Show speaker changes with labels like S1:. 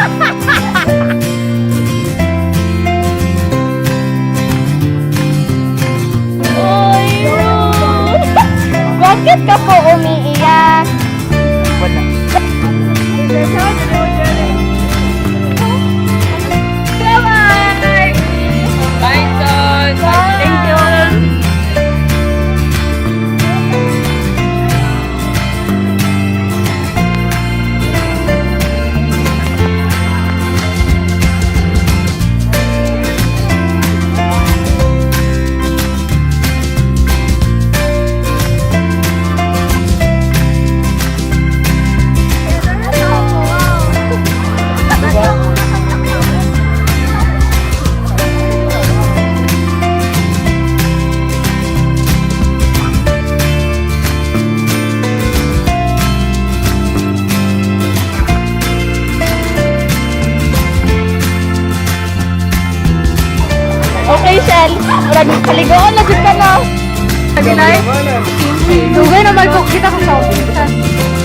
S1: Oy, no. Bakit ka po umiiyak?
S2: Wala.
S1: Bye-bye!
S3: Bye, Son.
S1: Thank you. Okay, Shell. Murag kaligoon na jud ka na.
S3: Dugay na man ko kita ko sa office.